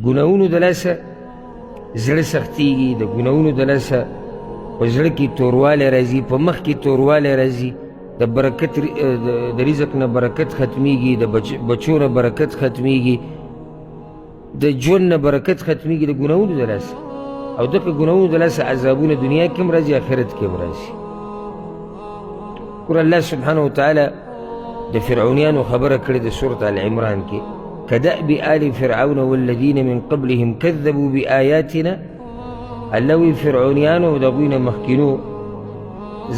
ګناهونو د لاسه زړه سختیږي، د ګناهونو د لاسه په زړه کې توروالی راځي، په مخ کې توروالی راځي، د برکت د رزق نه برکت ختمیږي، د بچو نه برکت ختمیږي، د ژوند نه برکت ختمیږي، د ګناهونو د لاسه. او دغه ګناهونو د لاسه عذابونه دنیا کې هم راځي، آخرت کې هم راځي. ګوره الله سبحانه وتعالی د فرعونیانو خبره کړې د سورة آل عمران کې، كدأب آل فرعون والذین من قبلهم كذبوا بآیاتنا. الله وی فرعونیانو د هغوی نه مخکینو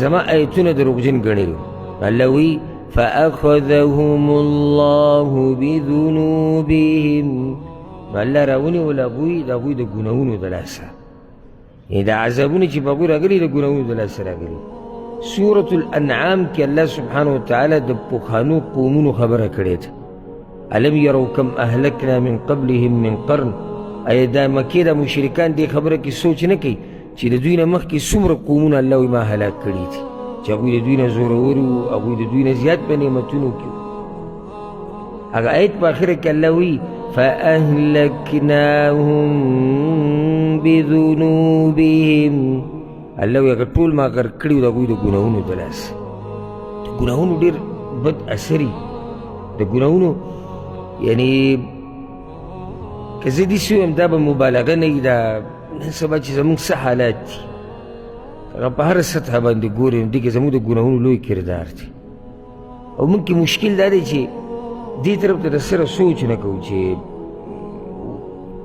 زما آیتونه دروغجن ګڼلي. الله وی فأخذهم الله بذنوبهم. نو الله راونیول هغوی د هغوی د ګناهونو د لاسه، یعنې دا عذابونه چې په هغوی راغلي د ګناهونو د لاسه راغلي. سورة الانعام کې الله سبحانه وتعالی د پخوانو قومونو خبره کړې ده. الم یرو کم اهلکنا من قبلهم من قرن. ایا دا مکې دا مشرکان دې خبره کې سوچ نه کوي چې د دوی نه مخکې څومره قومونه الله وایي ما هلاک کړي دي، چې هغوی د دوی نه زورور وو، هغوی د دوی نه زیات په نعمتونو کې. هغه آیت په آخره کې الله وایي فأهلکناهم بذنوبهم. الله وایي هغه ټول ما غرق کړي وو د هغوی د ګناهونو د لاسه. د ګناهونو ډېر بد اثر وي، د ګناهونو یعنی که زه داسې ووایم دا به مبالغه نه وي. دا نن سبا چې زموږ څه حالات دي، هغه په هره سطح باندې ګورې نو دې کې زموږ د ګناهونو لوی کردار دی. او موږ کې مشکل دا دی چې دې طرف ته د سره سوچ نه کوو چې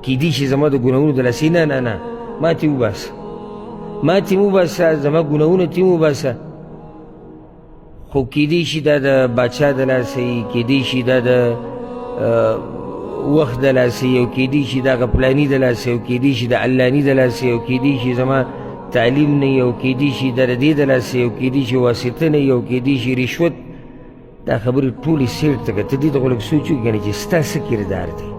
کیدی شي زما د ګناهونو د لاسې، نه نه نه، ما ترې وباسه، ما ترې وباسه، زما ګناهونه ترې وباسه. خو کیدی شي دا د باچا د لاسه وي، کیدی شي دا د وخت د لاسه وي، او کیدی شي دا غپلاني د لاسه او کیدی شي د علاني د لاسه، او کیدی شي زما تعلیم نه وي، او کیدی شي د دې د لاسه، او کیدی شي واسطه نه وي، او کیدی شي رشوت. دا خبرې ټولې سیټ ته که ته دې ته خو لږ سوچ وکړې کنه چې ستا څه کردار دی.